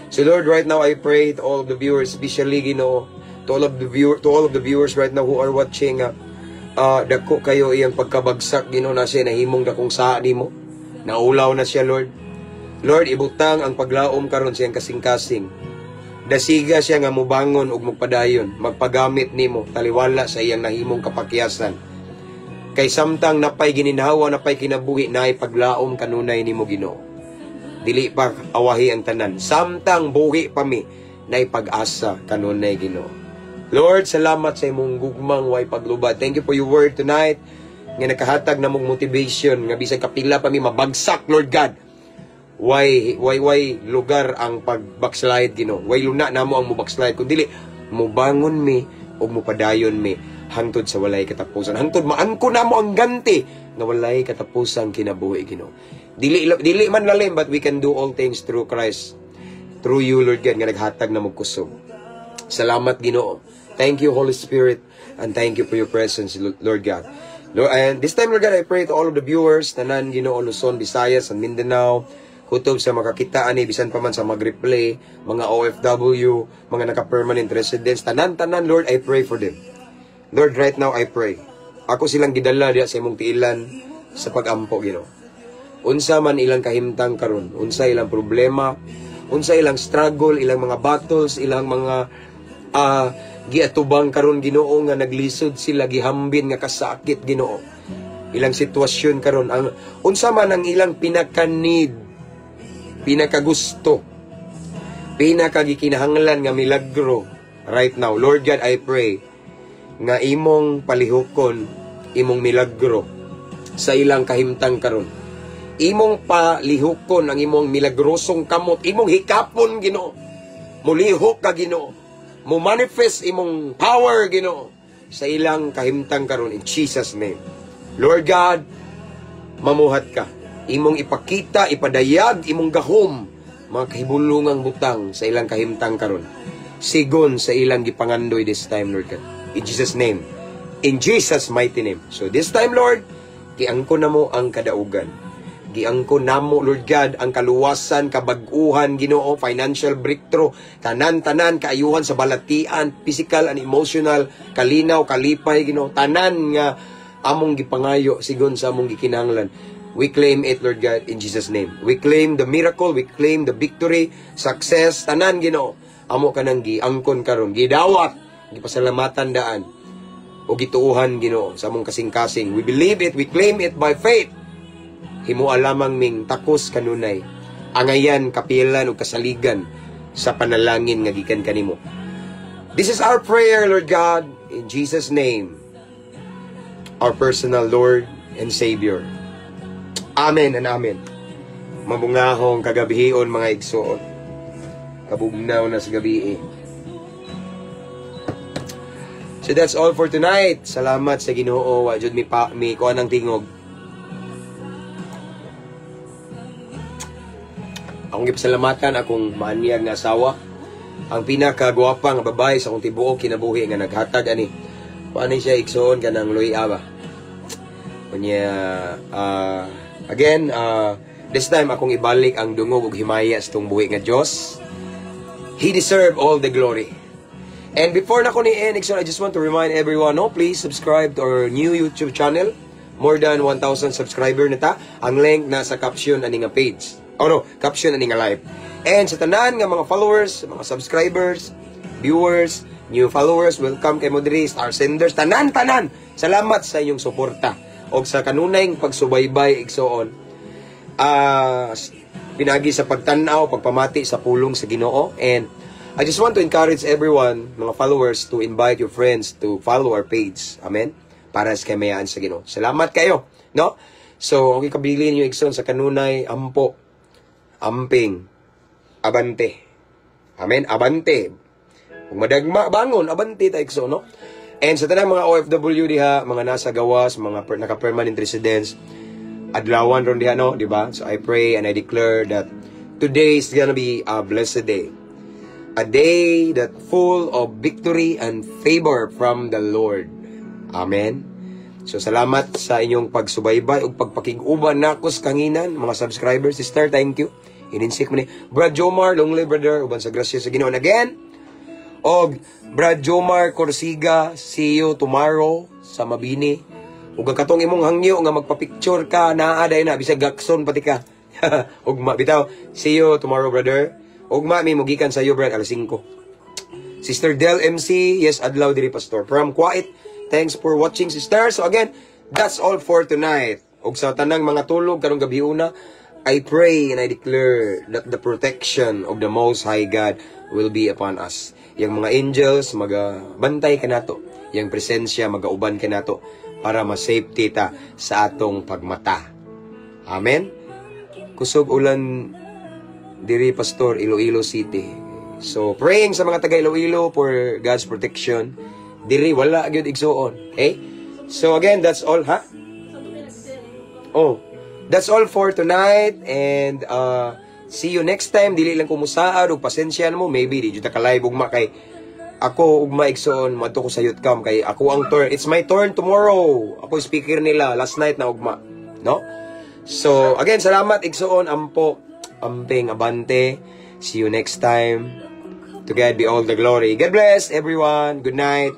B: So Lord, right now I pray to all of the viewers, especially, Ginoo, to all of the viewers right now who are watching, dako kayo iyang pagkabagsak, Ginoo, na siya nahimong dakong saa nimo. Naulaw na siya, Lord. Lord, ibutang ang paglaom karon siyang kasing-kasing. Dasiga siya nga mubangon ug magpadayon, magpagamit nimo taliwala sa iyang nahimong kapakyasan. Kay samtang napay gininhawa, napay kinabuhi, naay paglaom kanunay nimo, Ginoo. Dili pa awahi ang tanan. Samtang buhi pa mi, naay pag-asa kanunay, Ginoo. Lord, salamat sa imong gugmang way paglubad. Thank you for your word tonight nga nakahatag namong motivation nga bisag kapila pa mi mabagsak, Lord God. Way lugar ang pag-backslide, Ginoo. Way luna namo ang mo backslide kun dili mubangon mi ug mupadayon mi hangtod sa walay katapusan. Hangtod maangko namo ang ganti nga walay katapusang kinabuhi, Ginoo. Dili man lalim, but we can do all things through Christ. Through you, Lord God, nga naghatag na kusog. Salamat, Ginoo. Thank you, Holy Spirit, and thank you for your presence, Lord God. Lord, and this time, Lord God, I pray to all of the viewers, tanan, Ginoo, Luzon, Visayas, and Mindanao, kutob sa makakita ani bisan pa man sa mag-replay, mga OFW, mga naka-permanent residents, tanan-tanan, Lord, I pray for them. Lord, right now I pray. Ako silang gidala diya sa imong tiilan sa pag-ampo, Ginoo. Unsa man ilang kahimtang karon, unsa ilang problema, unsa ilang struggle, ilang mga battles, ilang mga giatubang karon, Ginoo, nga naglisod sila, gihambin nga kasakit, Ginoo. Ilang sitwasyon karon, ang unsa man ang ilang pinaka-need, pinakagusto, pinakagikinahanglan nga milagro right now. Lord God, I pray nga imong palihukon imong milagro sa ilang kahimtang karon. Imong palihukon ang imong milagrosong kamot, imong hikapon, Ginoo. Mulihok ka, Ginoo. Mo manifest imong power, Ginoo, sa ilang kahimtang karon in Jesus' name. Lord God, mamuhat ka. Imong ipakita, ipadayag imong gahom, mga kahibulungang butang sa ilang kahimtang karon. Sigon sa ilang gipangandoy this time, Lord God. In Jesus' name. In Jesus' mighty name. So this time, Lord, giangko namo ang kadaugan. Giangko namo, Lord God, ang kaluwasan, kabag-uhan, Ginoo, financial breakthrough, tanan-tanan, kaayuhan sa balatian, physical and emotional, kalinaw, kalipay, Ginoo, tanan nga among gipangayo sigon sa among gikinahanglan. We claim it, Lord God, in Jesus' name. We claim the miracle, we claim the victory, success, tanan, Ginoo. Amo kanang giangkon karon, gidawat, gipasalamatan daan o gituuhan, Ginoo, sa among kasing-kasing. We believe it, we claim it by faith. Himoa lamang ming takos kanunay. Angayan, kapilan ug kasaligan sa panalangin nga gikan kanimo. This is our prayer, Lord God, in Jesus' name, our personal Lord and Savior. Amen and amen. Mabungahong kagabihion, mga igsoon. Kabugnaw na sa gabi eh. So that's all for tonight. Salamat sa Ginoo. Wa jud mi pa mi kuan ang tingog. Akong gipasalamatan akong maanyag nga asawa. Ang pinakagwapa nga babae sa akong tibuok kinabuhi nga naghatag ani. Kuan siya, igsoon, kanang luya ba. Unya again, this time akong ibalik ang dungog ug himaya sa tong buhi nga Dios. He deserve all the glory. And before na ko ni end, I just want to remind everyone, no, please subscribe to our new YouTube channel. More than 1,000 subscriber na ta. Ang link nasa caption ani nga page. Oh no, caption ani nga live. And sa tanan nga mga followers, mga subscribers, viewers, new followers, welcome kay mo diri, star senders, tanan tanan. Salamat sa inyong suporta og sa kanunay pagsubaybay, igsoon. Pinagi sa pagtan-aw, pagpamati sa pulong sa Ginoo. And I just want to encourage everyone, mga followers, to invite your friends to follow our page. Amen? Para sa kamayaan sa Ginoo. Salamat kayo, no? So, okay, kabilin niyo, igsoon, sa kanunay, ampo, amping, abante. Amen? Abante. Kung madagma, bangon, abante ta, igsoon, no? And sa tanang mga OFW diha, mga nasa gawas, mga naka-permanent residents, adlawan ron diha, no? Di ba? So I pray and I declare that today is gonna be a blessed day. A day that full of victory and favor from the Lord. Amen. So salamat sa inyong pagsubaybay ug pagpakig-uban nako sa kanginan, mga subscribers. Sister, thank you. Ininsik mo ni Brad Jomar, long live, brother, uban sa grasya sa Ginoo. And again, og Brad Jomar Corsiga, see you tomorrow sa Mabini. Ug ang katong imong hangyo nga magpa-picture ka, naa day na bisag gakson pati ka. Ugma bitaw. See you tomorrow, brother. Ugma mi mugikan sa iyo, brad, alas 5. Sister Del MC, yes, adlaw diri, pastor. From Kuwait, thanks for watching, sister. So again, that's all for tonight. Ug sa tanang mga tulog karong gabi una, I pray and I declare that the protection of the Most High God will be upon us. Yang mga angels magabantay kanato, yang presensya magauban kanato para ma-safety ta sa atong pagmata. Amen. Kusog ulan diri, pastor, Iloilo City. So praying sa mga taga Iloilo for God's protection. Diri wala gyud, igsuon. Okay? So again, that's all, ha? Oh, that's all for tonight and see you next time. Dili lang ko musaad ug pasensya na mo, maybe di jud ta ka live ugma kay ako ugma, igsoon, madto ko sa youth camp kay ako ang turn. It's my turn tomorrow. Ako speaker nila last night na ugma, no? So again, salamat, igsoon, ampo, amping, abante. See you next time. To God be all the glory. God bless everyone. Good night.